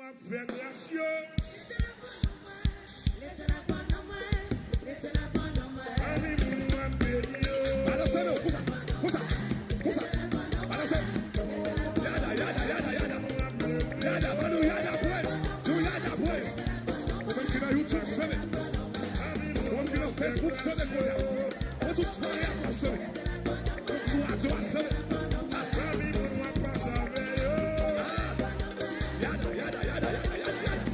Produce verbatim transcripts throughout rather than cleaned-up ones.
Fè gras yo. Pami moun w ap beni yo. Balanse men w, konsa, konsa, konsa. Balanse. Yada, yada, yada, yada. Yada, ban nou yada praise. Nou yada praise. Ou menm ki nan YouTube, seve. Ou menm ki nan Facebook, seve kounye a. Ou tout fwaye a pase. Ou tout radyo a seve. Pami moun w ap pase avè yo. Yada, yada, yada, yada, yada, yada.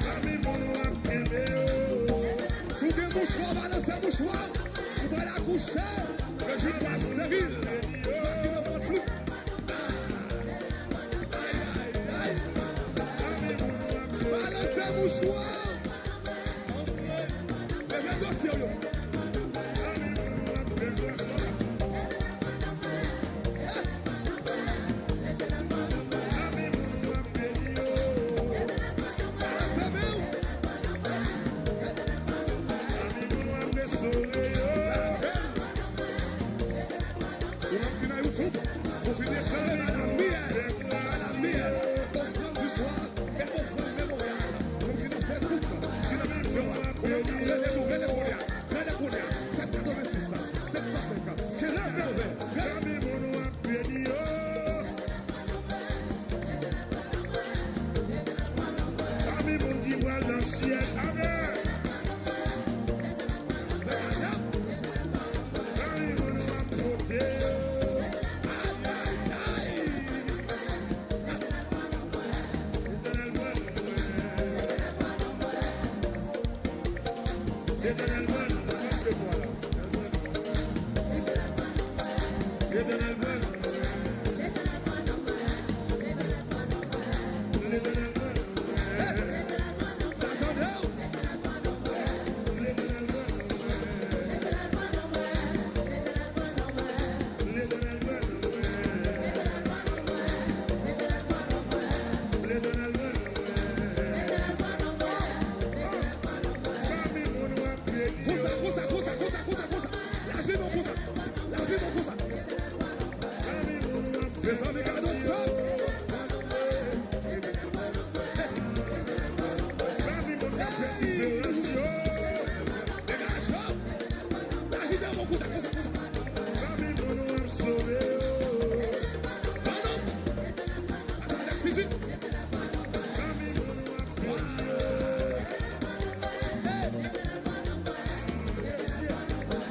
Pami moun w ap kenbe yo. Si w gen mouchwa, balanse mouchwa. Ou pral akouche. Rejim pa steril. Ki nan pòt pli. Ay, ay, ay. Balanse mouchwa. Leve dosye w yo. Ou menm ki nan YouTube, kontinye seve, Madam Miel, Madam Miel, ofrann di swa. Bèl ofrann memoryal. Moun ki nan Facebook, ki nan radyo a, ou menm k ap rele nou, rele kounye a. Rele kounye a. Sèt katrevensis, sèt san senk, kenz katreven. Rele. Pami moun w ap beni yo. Pami moun ki pral nan syèl. Amèn. Pami moun w ap pote yo. Ay, ay, ay. Letènèl pran nou. Letènèl pran nou. Letènèl pran nou. Letènèl pran nou. Letènèl pran nou. Letènèl pran nou. Letènèl pran nou. Pami moun w ap beni yo. Konsa, konsa, konsa, konsa, konsa, konsa. Laji nou konsa. Laji nou konsa. Pami moun w ap fè gras yo. Pami moun w ap fè diferans yo. Degaje w. Laji nou konsa, konsa, konsa. Pami moun w ap sove yo. Pami moun w ap beni yo.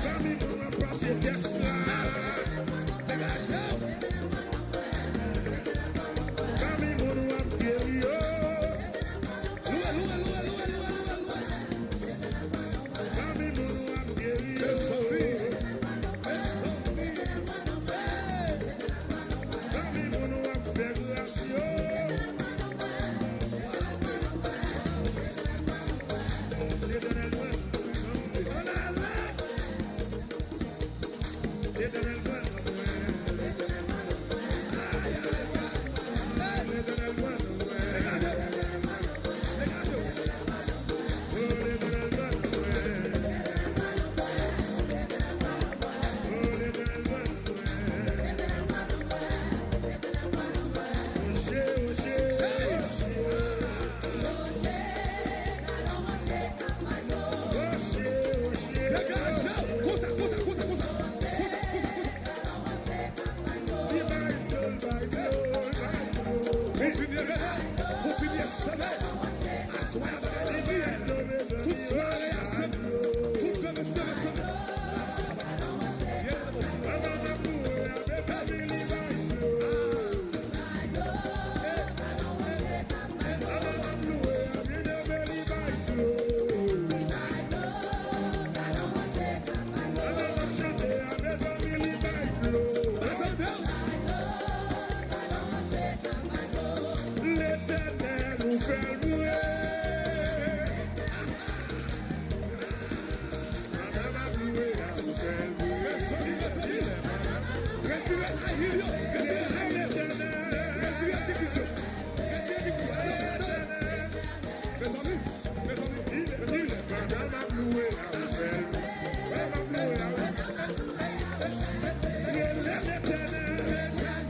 Pami moun w ap pase tès la. Pami moun w ap geri yo. Pami moun w ap geri yo. Pami moun w ap fè gras yo. Letènèl pran nou. Letènèl pran nou. Letènèl pran nou. Kontinye rele, kontinye seve. Aswè a bagay la bèl. Tout sware a se, tout demen se demen se. Letènèl ou fè l vre. Mezanmi, mezanmi. Retire ayil yo. Retire ayil yo. Retire diviz yo. Retire diviz yo. Mezanmi, mezanmi, mezanmi. Pandan m ap louwe a, ou fè l. Pandan m ap louwe a, ou. Rele Letènèl. Letènèl.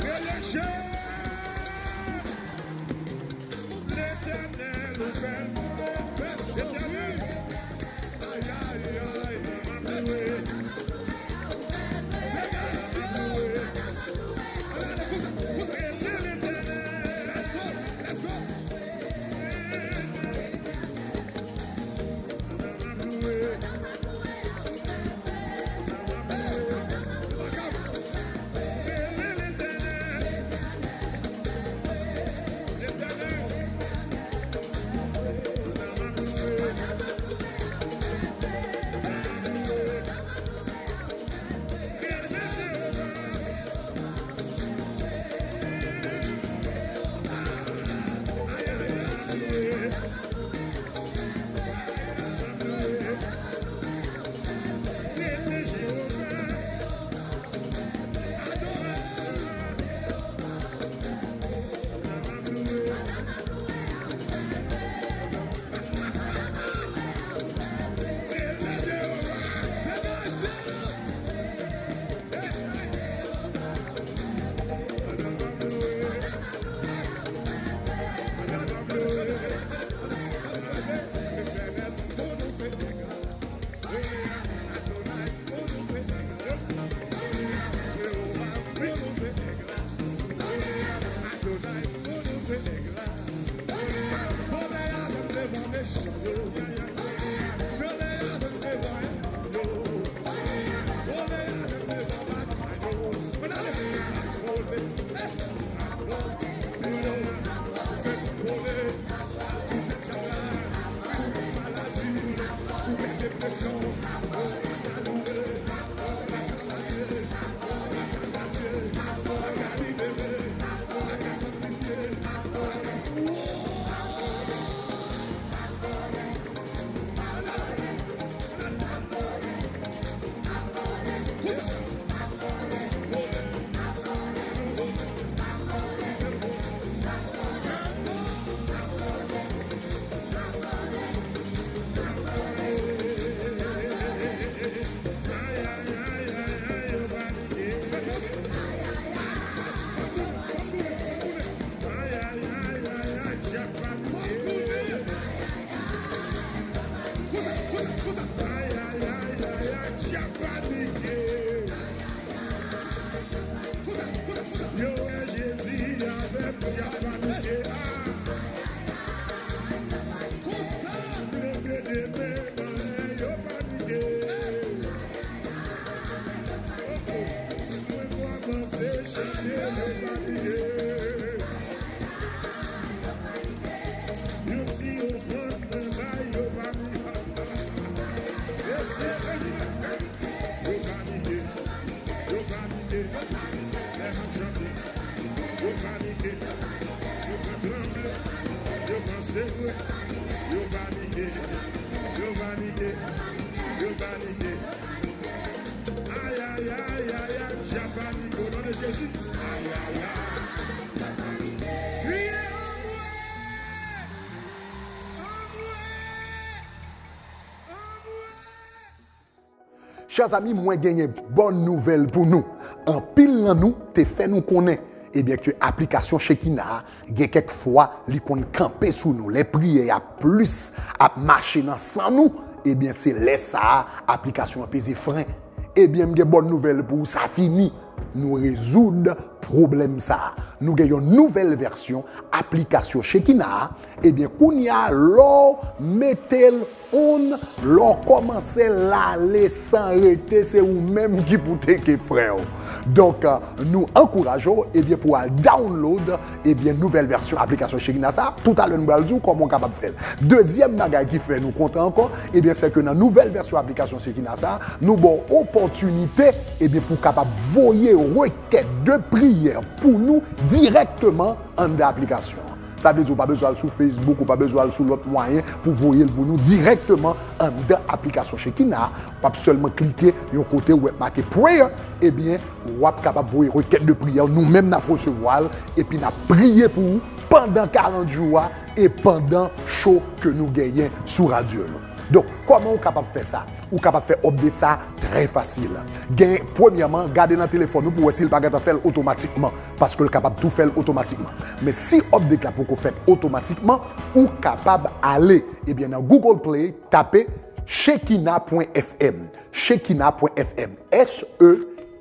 Rele Jezi. Letènèl, ou bèl pou mwen. Letènèl. Ay, ay, ay, m ap louwe. Letènèl, m ap louwe. Let's go, let's go. Yo wè Jezi avè m, y ap panike. Ah! Konsa, yo pede men anlè, yo panike. Mwen kòmanse chante, yo panike. Yon ti ofrann mwen bay, yo panike. Mesye, yo panike, yo panike, lè m ap chante. Yo panike, yo pran tranble, yo pran sekwe. Yo panike, yo panike, yo panike. Ay, ay, ay, ay, ay, dyab panike, o non de Jezi. Ay, ay, ay. Kriye, anmwe! Anmwe! Anmwe! Chè zanmi, mwen genyen bòn nouvèl pou nou. Anpil nan nou te fè nou konnen, ebyen, ke aplikasyon Shekinah a, gen kèk fwa, li konn kanpe sou nou. Lè priyè a plis ap mache nan san nou, ebyen, se lè sa a, aplikasyon an peze fren. Ebyen, m gen bòn nouvèl pou ou, sa fini. Nou rezoud pwoblèm sa a. Nou gen yon nouvèl vèsyon aplikasyon Shekinah a. Ebyen, kounye a, lè w mete l on, lè w kòmanse l ale san rete, se ou menm ki pou teke frè w. Donk, nou ankouraje w, ebyen, pou w al download, ebyen, nouvèl vèsyon aplikasyon Shekinah sa a. Toutalè, nou pral di w kòman w kapab fè l. Dezyèm bagay ki fè nou kontan ankò, ebyen, se ke nan nouvèl vèsyon aplikasyon Shekinah sa a, nou ba w opòtinite, ebyen, pou w kapab voye rekèt de priyè pou nou dirèkteman anndan aplikasyon an. Sa vle di ou pa bezwen al sou Facebook, ou pa bezwen al sou lòt mwayen pou voye l pou nou dirèkteman anndan aplikasyon Shekinah. W ap sèlman klike yon kote ou wè make prayer, ebyen, w ap kapab voye rekèt de priyè, nou menm n ap resevwa l, epi n ap priye pou ou pandan karant jou a e pandan show ke nou genyen sou radyo yo. Donk, kòman ou kapab fè sa? Ou kapab fè update sa trè fasil. Gen, premyèman, gade nan telefòn ou pou wè si l pa gentan fè l otomatikman, paske l kapab tou fè l otomatikman. Men si update la poko fèt otomatikman, ou kapab ale, ebyen, nan Google Play, tape shekinah pwen F M. Shekinah pwen F M. S E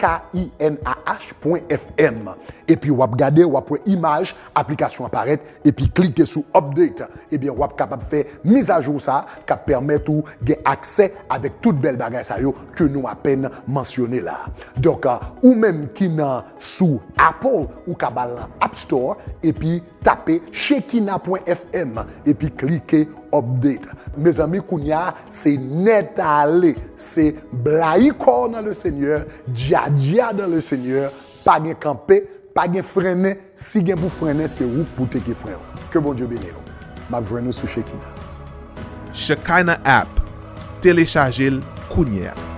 K I N A H pwen F M. Epi w ap gade, w ap wè imaj aplikasyon an parèt, epi klike sou update. Ebyen, w ap kapab fè mizajou sa k ap pèmèt ou gen aksè avèk tout bèl bagay sa yo ke nou apèn mansyone la. Donk, ou menm ki nan sou Apple, ou ka al nan App Store, epi tape shekinah pwen F M, epi klike update. Mezanmi, kounye a, se nèt ale, se blayi kò w nan le Senyè, djadja dans le Seigneur, pa gen kanpe, pa gen frennen, si gen pou frennen, se ou k pou teke fren w. Ke Bondye beni w. M ap jwenn ou sou Shekinah. Shekinah app. Telechaje l kounye a.